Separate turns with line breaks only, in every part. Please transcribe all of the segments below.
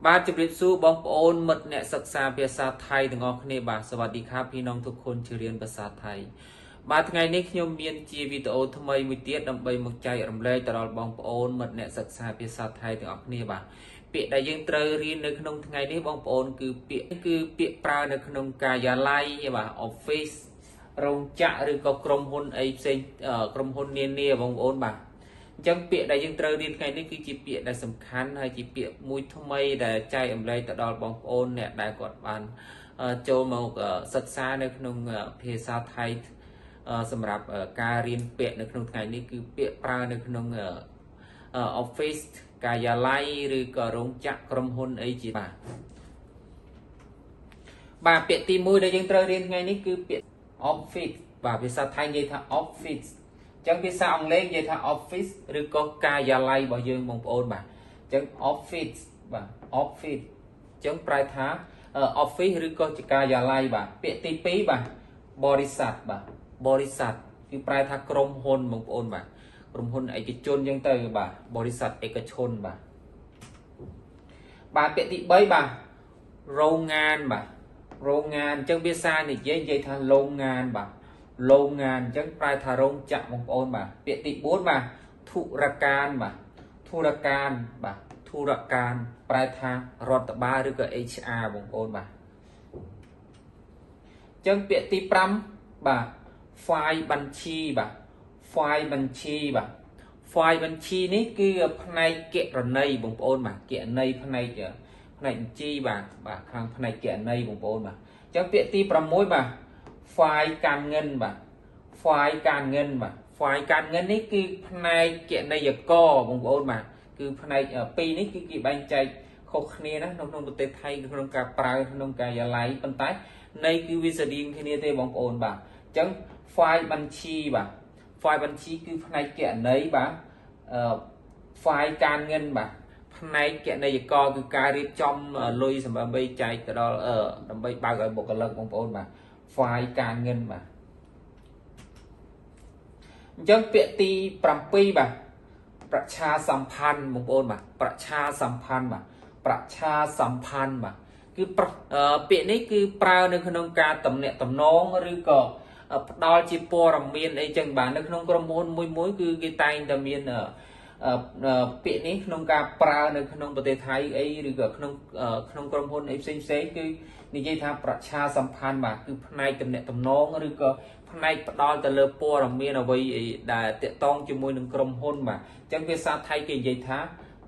បាទជម្រាបសួរបងប្អូនមិត្តអ្នកសិក្សាភាសាថៃទាំងអស់គ្នាបាទสวัสดีครับพี่น้องทุกคนที่เรียนภาษาไทยបាទថ្ងៃនេះខ្ញុំមានជាវីដេអូថ្មីមួយទៀតដើម្បីមកចែករំលែកទៅដល់បងប្អូនមិត្តអ្នកសិក្សាភាសាថៃទាំងអស់គ្នាបាទពាក្យដែលយើងត្រូវរៀននៅក្នុងថ្ងៃនេះបងប្អូនគឺពាក្យគឺពាក្យប្រើនៅក្នុងការិយាល័យបាទ office រោងចក្រឬក៏ក្រុមហ៊ុនអីផ្សេងក្រុមហ៊ុននានាបងប្អូនបាទអញ្ចឹងពាក្យដែលយើងត្រូវរៀនថ្ងៃនេះគឺជាពាក្យដែលសំខាន់ហើយជាពាក្យមួយថ្មីដែលចែករំលែកទៅដល់បងប្អូនអ្នកដែលគាត់បានចូលមកសិក្សានៅក្នុងភាសាថៃសម្រាប់ការរៀនពាក្យនៅក្នុងថ្ងៃនេះគឺពាក្យប្រើនៅក្នុង office ការិយាល័យឬក៏រោងចក្រក្រុមហ៊ុនអីជាបាទបាទពាក្យទី1ដែលយើងត្រូវរៀនថ្ងៃនេះគឺពាក្យ office បាទភាសាថៃនិយាយថា office ចឹងភាសាអង់គ្លេសនិយាយថា office ឬក៏ការិយាល័យរបស់យើងបងប្អូនបាទអញ្ចឹង office បាទ office អញ្ចឹងប្រែថា office ឬក៏ជាការិយាល័យបាទពាក្យទី2បាទបរិស័ទបាទបរិស័ទគឺប្រែថាក្រុមហ៊ុនបងប្អូនបាទក្រុមហ៊ុនឯកជនអញ្ចឹងទៅបាទបរិស័ទឯកជនបាទបាទពាក្យទី3បាទរោងងានបាទរោងងានអញ្ចឹងភាសានិយាយនិយាយថាโรงงานបាទโรงงานអញ្ចឹងប្រែថារោងចក្របងប្អូនបាទពាក្យទី4បាទធុរការបាទធុរការបាទធុរការប្រែថារដ្ឋបាលឬក៏ HR បងប្អូនបាទអញ្ចឹងពាក្យទី5បាទ ฝ่ายบัญชี បាទ ฝ่ายบัญชี បាទ ฝ่ายบัญชี នេះគឺផ្នែកគណនេយ្យបងប្អូនបាទគណនេយ្យផ្នែកផ្នែកបញ្ជីបាទបាទខាងផ្នែកគណនេយ្យបងប្អូនបាទអញ្ចឹងពាក្យទី6បាទ ฝ่ายการเงิน បាទ ฝ่ายการเงิน បាទ ฝ่ายการเงิน នេះគឺផ្នែកគណនេយ្យករបងប្អូនបាទគឺផ្នែកពីរនេះគឺគេបែងចែកខុសគ្នាណានៅក្នុងប្រទេសថៃក្នុងការប្រើក្នុងការិយាល័យប៉ុន្តែន័យគឺវាស្រដៀងគ្នាទេបងប្អូនបាទអញ្ចឹង ฝ่ายบัญชี បាទ ฝ่ายบัญชี គឺផ្នែកគណនេយ្យបាទអឺ ฝ่ายការเงิน បាទផ្នែកគណនេយ្យករគឺការរៀបចំលុយសម្រាប់ដើម្បីចែកទៅដល់ដើម្បីបើកឲ្យបុគ្គលិកបងប្អូនបាទ ฝ่ายការเงิน បាទអញ្ចឹងពាក្យទី7បាទប្រឆាសម្ផនបងប្អូនបាទប្រឆាសម្ផនបាទប្រឆាសម្ផនបាទគឺពាក្យនេះគឺប្រើនៅក្នុងការតំណាក់តំណងឬក៏ផ្ដល់ជាព័ត៌មានអីចឹងបាទនៅក្នុងក្រុមហ៊ុនមួយមួយគឺគេតែងតែមានពាក្យនេះក្នុងការប្រើនៅក្នុងប្រទេសថៃអីឬក៏ក្នុងក្នុងក្រុមហ៊ុនអីផ្សេងផ្សេងគឺនិយាយថាប្រឆាសម្ផនបាទគឺផ្នែកតំណាក់តំណងឬក៏ផ្នែកផ្ដល់ទៅលើព័ត៌មានអ្វីដែលតាក់ទងជាមួយនឹងក្រុមហ៊ុនបាទអញ្ចឹងភាសាថៃគេនិយាយថា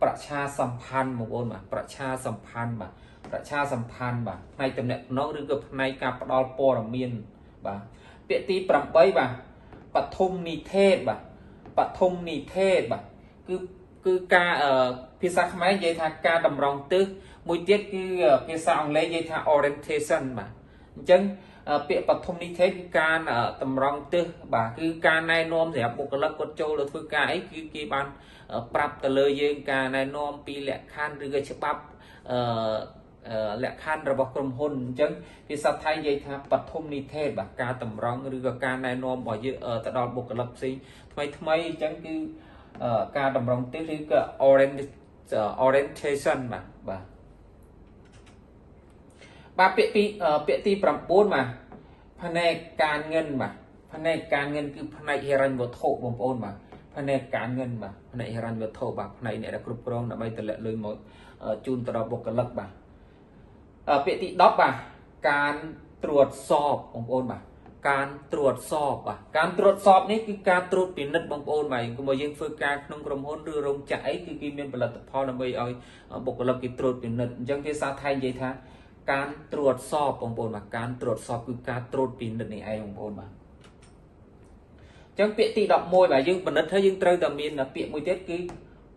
ប្រឆាសម្ផនបងប្អូនបាទប្រឆាសម្ផនបាទប្រឆាសម្ផនបាទផ្នែកតំណាក់តំណងឬក៏ផ្នែកការផ្ដល់ព័ត៌មានបាទពាក្យទី8បាទបឋមនិเทศបាទបឋមនិเทศបាទគឺគឺការភាសាខ្មែរនិយាយថាការតម្រង់ទិសមួយទៀតគឺភាសាអង់គ្លេសនិយាយថា orientation បាទអញ្ចឹងពាក្យបឋមនិเทศគឺការតម្រង់ទិសបាទគឺការណែនាំសម្រាប់បុគ្គលិកគាត់ចូលទៅធ្វើការអីគឺគេបានប្រាប់ទៅលើយើងការណែនាំពីលក្ខខណ្ឌឬក៏ច្បាប់អឺលក្ខខណ្ឌរបស់ក្រុមហ៊ុនអញ្ចឹងភាសាថៃនិយាយថាបឋមនិเทศបាទការតម្រង់ឬក៏ការណែនាំរបស់យើងទៅដល់បុគ្គលិកផ្សេងថ្មីថ្មីអញ្ចឹងគឺការតម្រង់ទិសឬក៏ orientation បាទបាទបាទពាក្យទីពាក្យទី9បាទផ្នែកការเงินបាទផ្នែកការเงินគឺផ្នែកហិរញ្ញវត្ថុបងប្អូនបាទផ្នែកការเงินបាទផ្នែកហិរញ្ញវត្ថុបាទផ្នែកអ្នកដែលគ្រប់គ្រងដើម្បីតម្លាក់លុយមកជូនទៅដល់បុគ្គលិកបាទពាក្យទី10បាទការត្រួតសอบបងប្អូនបាទការត្រួតសอบបាទការត្រួតសอบនេះគឺការត្រួតពិនិត្យបងប្អូនបាទកុំឲ្យយើងធ្វើការក្នុងក្រុមហ៊ុនឬរោងចក្រអីគឺគេមានផលិតផលដើម្បីឲ្យបុគ្គលិកគេត្រួតពិនិត្យអញ្ចឹងភាសាថៃនិយាយថាការត្រួតសอบបងប្អូនបាទការត្រួតសอบគឺការត្រួតពិនិត្យនេះឯងបងប្អូនបាទអញ្ចឹងពាក្យទី11បាទយើងពិនិត្យហើយយើងត្រូវតែមានពាក្យមួយទៀតគឺ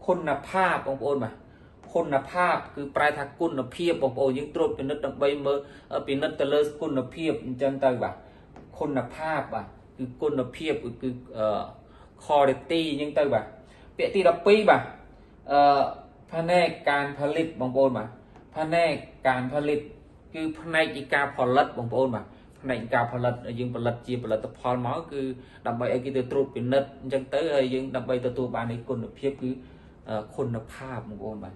គុណភាពបងប្អូនបាទគុណភាពគឺប្រែថាគុណភាពបងប្អូនយើងត្រួតពិនិត្យដើម្បីមើលពិនិត្យទៅលើគុណភាពអញ្ចឹងទៅបាទគុណភាពបាទគឺគុណភាពគឺ quality អញ្ចឹងទៅបាទពាក្យទី12បាទអឺផ្នែកការផលិតបងប្អូនបាទផ្នែកការផលិតគឺផ្នែកនៃការផលិតបងប្អូនបាទផ្នែកការផលិតយើងផលិតជាផលិតផលមកគឺដើម្បីឲ្យគេទៅត្រួតពិនិត្យអញ្ចឹងទៅហើយយើងដើម្បីទទួលបាននៃគុណភាពគឺគុណភាពបងប្អូនបាទ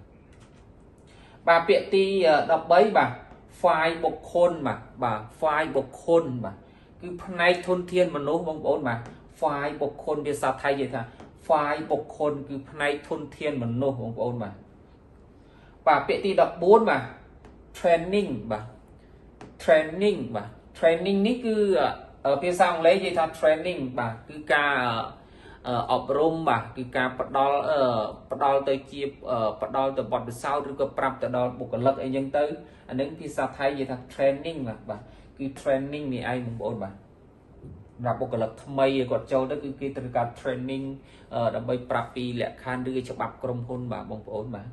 បាទពាក្យទី13បាទ ฝ่ายបុគ្គលបាទបាទ ฝ่ายបុគ្គលបាទគឺផ្នែកធនធានមនុស្សបងប្អូនបាទ ฝ่ายបុគ្គលភាសាថៃនិយាយថា ฝ่ายបុគ្គលគឺផ្នែកធនធានមនុស្សបងប្អូនបាទបាទពាក្យទី14បាទ training បាទ training បាទ training នេះគឺភាសាអង់គ្លេសនិយាយថា training បាទគឺការអប់រំបាទគឺការផ្ដល់ផ្ដល់ទៅជាផ្ដល់ទៅបទពិសោធន៍ឬក៏ប្រាប់ទៅដល់បុគ្គលិកអីចឹងទៅអានឹងភាសាថៃនិយាយថា training បាទបាទគឺ training នេះឯងបងប្អូនបាទសម្រាប់បុគ្គលិកថ្មីគាត់ចូលទៅគឺគេត្រូវការ training ដើម្បីប្រាប់ពីលក្ខខណ្ឌឬច្បាប់ក្រុមហ៊ុនបាទបងប្អូនបាទ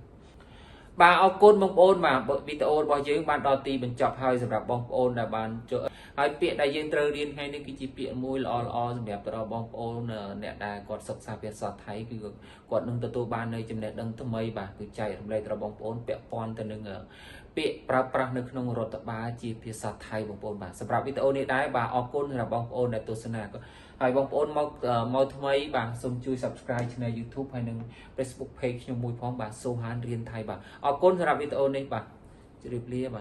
បាទអរគុណបងប្អូនបាទវីដេអូរបស់យើងបានដល់ទីបញ្ចប់ហើយសម្រាប់បងប្អូនដែលបានចូលហើយពាក្យដែលយើងត្រូវរៀនថ្ងៃនេះគឺជាពាក្យមួយល្អល្អសម្រាប់ទៅដល់បងប្អូនអ្នកដែលគាត់សិក្សាភាសាថៃគឺគាត់នឹងទទួលបាននៅចំណេះដឹងថ្មីបាទគឺចែករំលែកដល់បងប្អូនពាក់ព័ន្ធទៅនឹងពាក្យប្រើប្រាស់នៅក្នុងរដ្ឋបាលជាភាសាថៃបងប្អូនបាទសម្រាប់វីដេអូនេះដែរបាទអរគុណសម្រាប់បងប្អូនដែលទស្សនាហើយបងប្អូនមកមកថ្មីបាទសូមជួយ Subscribe Channel YouTube ហើយនិង Facebook Page ខ្ញុំមួយផងបាទសូហានរៀនថៃបាទអរគុណសម្រាប់វីដេអូនេះបាទជម្រាបលាបាទ។